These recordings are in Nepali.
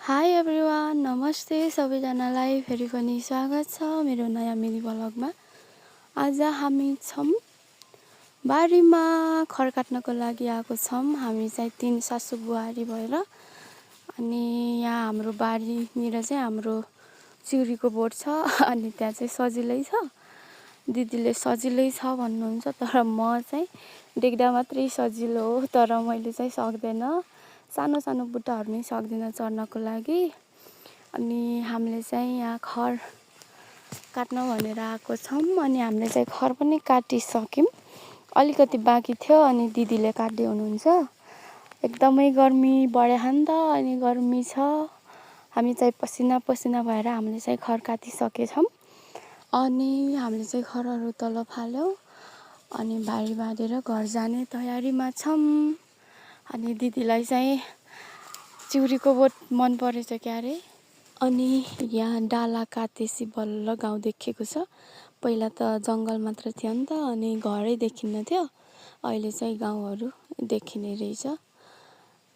हाई एभ्रिवान, नमस्ते सबैजनालाई फेरि पनि स्वागत छ मेरो नयाँ मिनी ब्लगमा। आज हामी छौँ बारीमा खर काट्नको लागि आएको छौँ। हामी चाहिँ 3 सासू बुहारी भएर। अनि यहाँ हाम्रो बारीनिर चाहिँ हाम्रो चिउरीको बोट छ अनि त्यहाँ चाहिँ सजिलै छ। दिदीले सजिलै छ भन्नुहुन्छ, तर म चाहिँ देख्दा मात्रै सजिलो हो, तर मैले चाहिँ सक्दैन। सानो सानो बुट्टाहरू नै सक्दिनँ चढ्नको लागि। अनि हामीले चाहिँ यहाँ खर काट्न भनेर आएको छौँ। अनि हामीले चाहिँ खर पनि काटिसक्यौँ, अलिकति बाँकी थियो अनि दिदीले काट्दै हुनुहुन्छ। एकदमै गर्मी बढ्यो नि त, अनि गर्मी छ। हामी चाहिँ पसिना पसिना भएर हामीले चाहिँ खर काटिसकेछौँ। अनि हामीले चाहिँ खरहरू तल फाल्यौँ अनि भारी बाँधेर घर जाने तयारीमा छौँ। अनि दिदीलाई चाहिँ चिउरीको बोट मन परेछ क्यारे। अनि यहाँ डाला काटेसी बल्ल गाउँ देखेको छ। पहिला त जङ्गल मात्र थियो नि त, अनि घरै देखिन्न थियो। अहिले चाहिँ गाउँहरू देखिने रहेछ।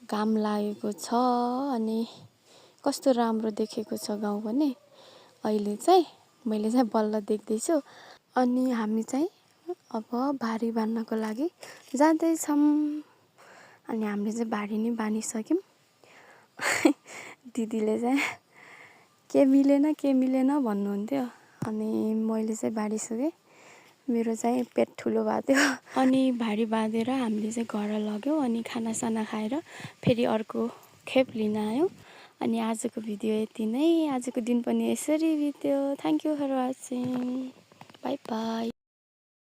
घाम लागेको छ अनि कस्तो राम्रो देखेको छ गाउँ पनि। अहिले चाहिँ मैले चाहिँ बल्ल देख्दैछु। अनि हामी चाहिँ अब भारी बाँध्नको लागि जाँदैछौँ। अनि हामीले चाहिँ भारी नै बाँधिसक्यौँ। दिदीले चाहिँ के मिलेन भन्नुहुन्थ्यो। अनि मैले चाहिँ बाँधिसकेँ। मेरो चाहिँ पेट ठुलो भएको थियो। अनि भारी बाँधेर हामीले चाहिँ घर लग्यौँ अनि खानासाना खाएर फेरि अर्को खेप लिन आयौँ। अनि आजको भिडियो यति नै। आजको दिन पनि यसरी बित्यो। Thank you for watching. Bye by.